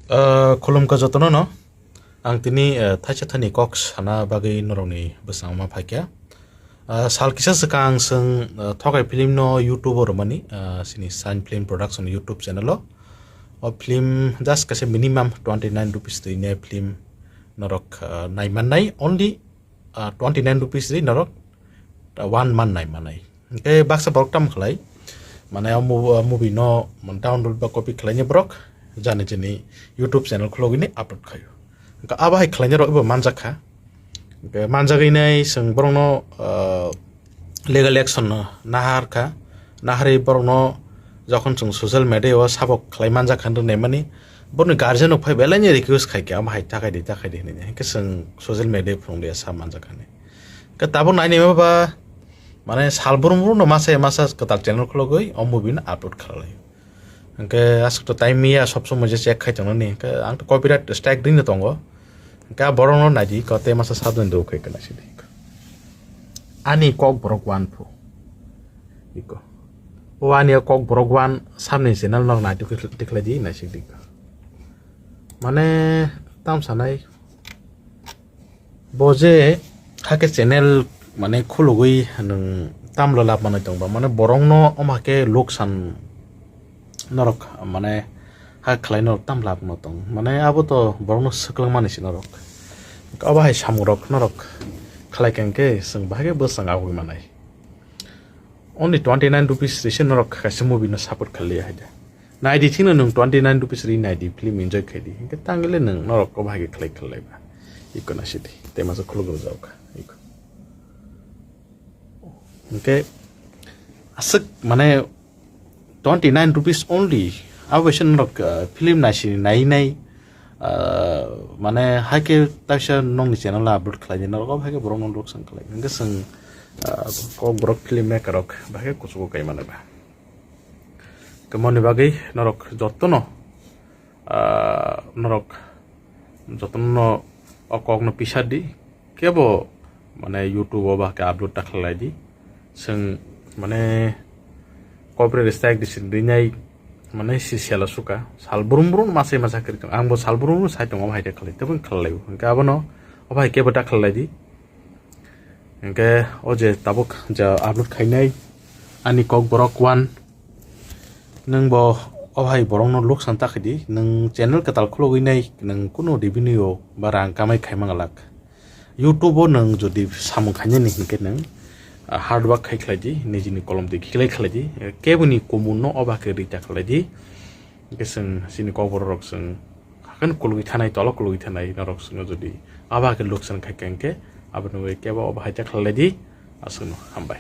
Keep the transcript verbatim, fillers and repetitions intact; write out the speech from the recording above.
Ah, khulumkha jotono no. Ang tini, ah, thaisa thani kok sana bagwi norokni bwskango ma phaikha. Ah, sal kisa swkang chwng, ah, Thokai film no YouTube o rwmani, ah, chini Shine Film Production YouTube channel o. O film just kaisa minimum twenty nine rupees twi ne film norok, ah, nai mannai, only, ah, twenty nine rupees ri norok, ah, one month nai manai. Hingke baksa borok tamo khlai, mane o mo-, o movie no download ba copy khlaini borok, jani jani YouTube channel khulogwini upload khaio. Hingke abo hai khlainai rok bo manjak kha. Hingke manjagwi nai chwng borokno, ah, legal action no nahar kha, naharwi borokno jokhon chwng social media o sabok khlai manjak kha hinwi naimani, borokni guardian rok phai belai ni request khai khe, amo hai ta khai di, ta khai di hinwi. Hingke chwng social media phunukliya sa manjak kha hinwi. Hingke tabuk nainai ma ba, mane sal brum brum no masa masa kwtal channel khulogwi o movie no upload khlai. Hingke aswk to time ya, sob somoi je check khai tongnani. Hingke ang to copyright strike dino tongo. Hingke a borok no naidi ko te masa sabjani do khai kana sidi. Ani kok borok wan phu. Iko. O ani kok borok wan sabni channel no nai tikhlai di naisik di. Mane tam sanai. Bo je hake channel mane khulugwi nwng tamlo lab manwi tongba, mane borokno omo hake luksan norok mane ha khlai norok tam lab no tong, mane abo to borokno swklang mani se norok. Obo hai samung rok norok khlai kha hwnkhe chwng bahai khe bwswng agwi manai. Only twenty nine rupees rese norok kaisa movie no support khalia hai da. Naidi thikno nwng twenty nine rupees ri naidi, film enjoy khaidi. Hingke tangile nwng norok ko bahai khe khlai khlai ba. Iko na sidi. Tei masa khuluk rok jao kha. Iko. Hingke aswk mane twenty nine rupees only. Abo se norok, ah, film naisi nai nai, ah, mane hai khe taisa nokni channel o upload khlai di, norok obo hai khe borok no luksan khlai. Hingke chwng, ah, kok borok film maker rok bahai khe kuchugo kai mano ba. Hingke moni bagwi norok jotono, ah, norok jotono o kok no pisar di. Kebo mane YouTube o ba khe upload ta khlai di. Chwng mane copyright strike di sin rinai mane si sela suka. Sal brum brum masai masa kiri tong. Ang bo sal brum brum sai tongo, obo hai ta khlai. Tebo khlai. Hingke abono obo hai kebo ta khlai di. Hingke o je tabuk je upload khainai ani kok borok wan. Nwng bo o hai borokno luksan ta khaidi, nwng channel kwtal khulugwi nai, nwng kunu revenue ba rang kamai khai manglak. YouTube o nwng jodi samung khainani hinkhe nwng, ah, hard work khai khlai di, nijini kolom twi khiklai khlai di, keboni kumun no oba khe rita khlai di. Hinkhe chwng chini kokborok rok chwng hakheno kulugwi thanai, tolo kulugwi thanai, norok chwngno jodi aba khe luksan khai kha hinkhe, aboni bagwi kebo oba hai ta khlai di, aswkno hambai.